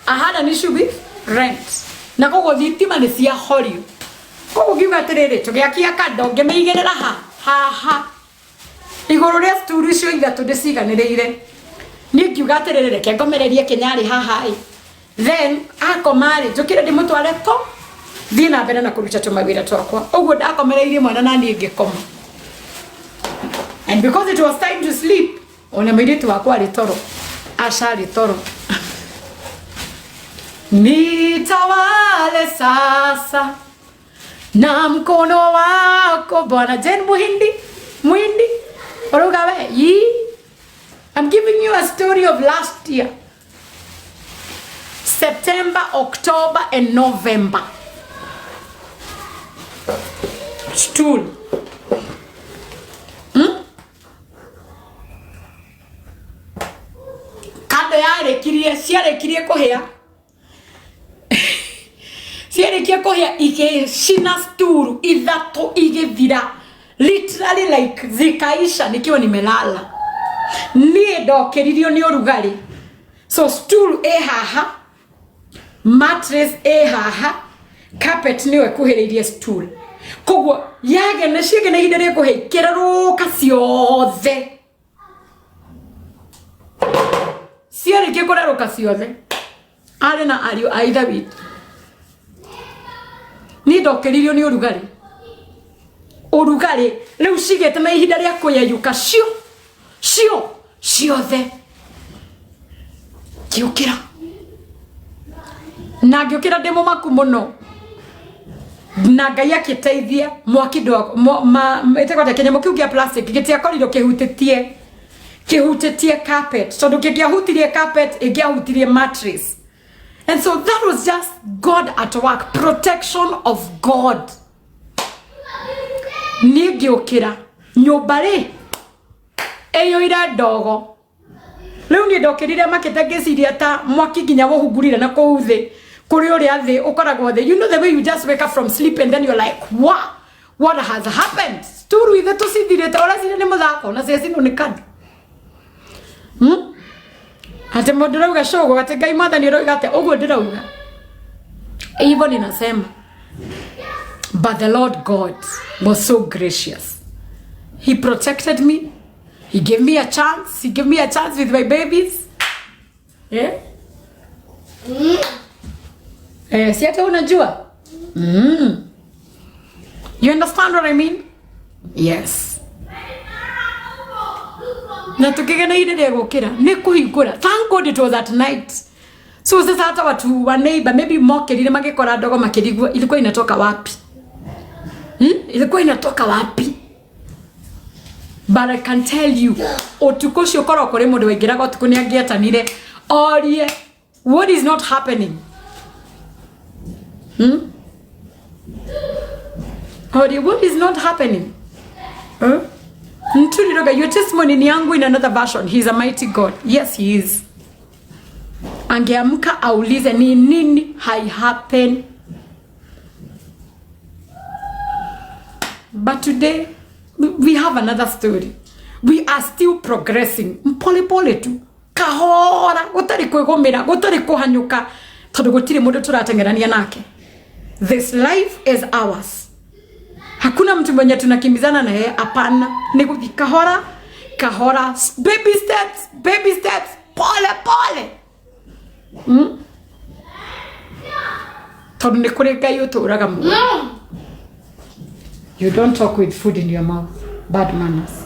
I had an issue with rent na koguo thitima nĩ ciahorio. Koguo ngiuga atĩrĩrĩ, tũgĩakia kando ngĩmĩigĩrĩra ha haha igũrũ rĩa sturu icio ithatũ ndĩciganĩrĩire. Niĩ ngiuga atĩrĩrĩ, reke ngomererie kĩnyarĩ haha ĩ, then akoma rĩ, njũkĩre ndĩmũtware to thiĩ na mbere na kũruta tũmawĩra twakwa. Ũguo ndakomereirie mwana na niĩ ngĩkoma, and because it was time to sleep, ona mũirĩtu wakwa arĩ toro, aca arĩ toro. Nitawale sasa na mkono wako Bwana. Jane Muhindi, Muhindi, ũrauga we, yi, I'm giving you a story of last year. September, October and November. Stool. Kando yarĩkirie, ciarĩkirie kũhĩa. Ciarĩkia kũhĩa igĩcina sturu ithatũ igĩthira. Literally like zikaisha nikiwa nimelala. Niĩ ndokĩririo nĩ ũrugarĩ. So stool ĩ haha, mattress ĩ haha, carpet nĩyo ĩkuhĩrĩirie stool. Koguo yagene ciagene ihinda rĩa kũhĩa ikĩrerũka ciothe. Ciarĩkia kũrerũka ciothe, arĩ na ariũ a ithe witũ, niĩ ndokĩririo nĩ ũrugarĩ. Ũrugarĩ rĩu cigĩte na ihinda rĩa kũyeyũka cio cio ciothe. Ngĩũkĩra na ngĩũkĩra ndĩ mũmaku mũno, na Ngai akĩteithia mwaki ĩtagwo atĩa, kĩnyamũ kĩu kĩa plastic gĩtiakorirwo kĩhutĩtie kĩhutĩtie carpet, tondũ kĩngĩahutirie carpet ĩngĩahutirie mattress. And so that was just God at work, protection of God. Niĩ ngĩũkĩra nyũmba rĩ ĩiyũire ndogo. Rĩu niĩ ndokĩrire makĩte ngĩciria ta mwaki nginya wũhungurire na kũu thĩ, kũrĩ ũrĩa thĩ ũkoragwo thĩ. You know the way you just wake up from sleep and then you're like, what has happened? Sturu ithatũ cithirĩte, ũreciria nĩ mũthako na ciacinwo nĩ kandũ. Atĩ mũndũ ũrauga cũgũ, atĩ Ngai mwathani ũrauga atĩ ũguo ndĩrauga. Hivyo ninasema. But the Lord God was so gracious. He protected me. He gave me a chance. He gave me a chance with my babies. Yeah? Si hata unajua? You understand what I mean? Yes. Na tukigena ile rĩa gũkĩra nĩ kũhingũra. Thank God it was at night. So sasa hata watu wa neighbor maybe mokĩrire magĩkora ndogo makĩrigwo ilikuwa inatoka wapi? Ilikuwa inatoka wapi? But I can tell you, ũtukũ ũcio korwo kũrĩ mũndũ waingĩraga ũtukũ nĩ angĩetanire orie what is not happening? Orie what is not happening? Huh? Nturiroga, your testimony ni yangu in another version. He is a mighty God. Yes, he is. Angeamka aulize ni nini hai happen. But today we have another story. We are still progressing. Pole pole tu. Kahora, gutari kwigumira, gutari kuhanyuka, tondu gutiri mundu turatengerania nake. This life is ours. Hakuna mtu mwenye tunakimbizana na yeye, hapana. Ni kuthi kahora, kahora, baby steps, baby steps, pole pole. Tondu ni kuri Ngai uturaga muoyo. You don't talk with food in your mouth. Bad manners.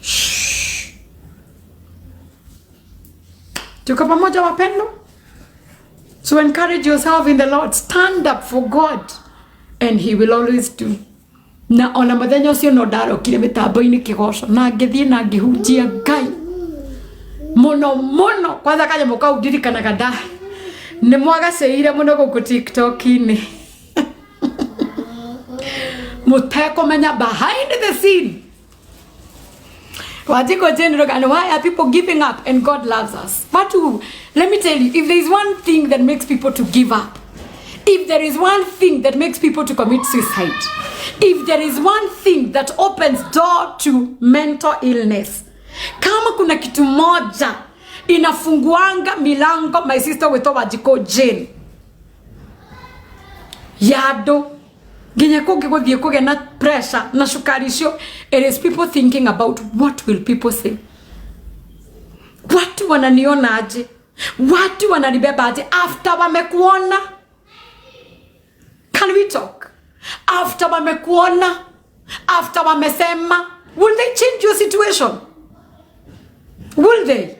Shh. Tuko pamoja wapendwa? So encourage yourself in the Lord. Stand up for God and he will always do. Na ona muthenya ucio no ndarokire mitambo-inĩ kĩgoco na ngĩthiĩ na ngĩhunjia Ngai mũno mũno. Kwanza kanyamũ kau ndirikanaga nda nĩ mwagaceire mũno gũkũ TikTok-inĩ mũtekũmenya behind the scene. Wajiko General, and why are people giving up? And God loves us. But let me tell you, if there is one thing that makes people to give up, if there is one thing that makes people to commit suicide, if there is one thing that opens door to mental illness, kama kuna kitu moja Inafunguanga milango, my sister wĩtwo Wanjikũ Jane, ya andũ nginya kũngĩ gũthiĩ kũgĩa na pressure na cukari icio. It is people thinking about what will people say, watu wananiona aje, watu wananibeba aje after wamekuona. Can we talk? After wamekuona, after wamesema, will they change your situation? Will they?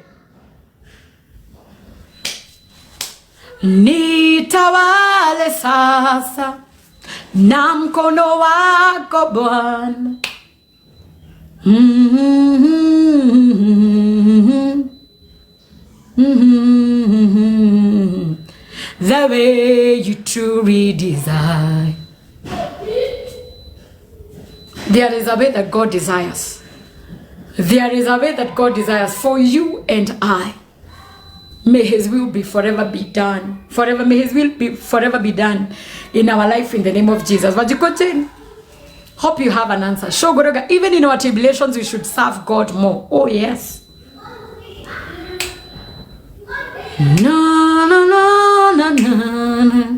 Nitawale sasa na mkono wako Bwana. The way you truly desire. There is a way that God desires. There is a way that God desires for you and I. May His will be forever be done. Forever, may His will be forever be done in our life in the name of Jesus. Wanjikũ Jane, hope you have an answer. Shogoroga, even in our tribulations, we should serve God more. Oh, yes. Na, na, na, na, na, na.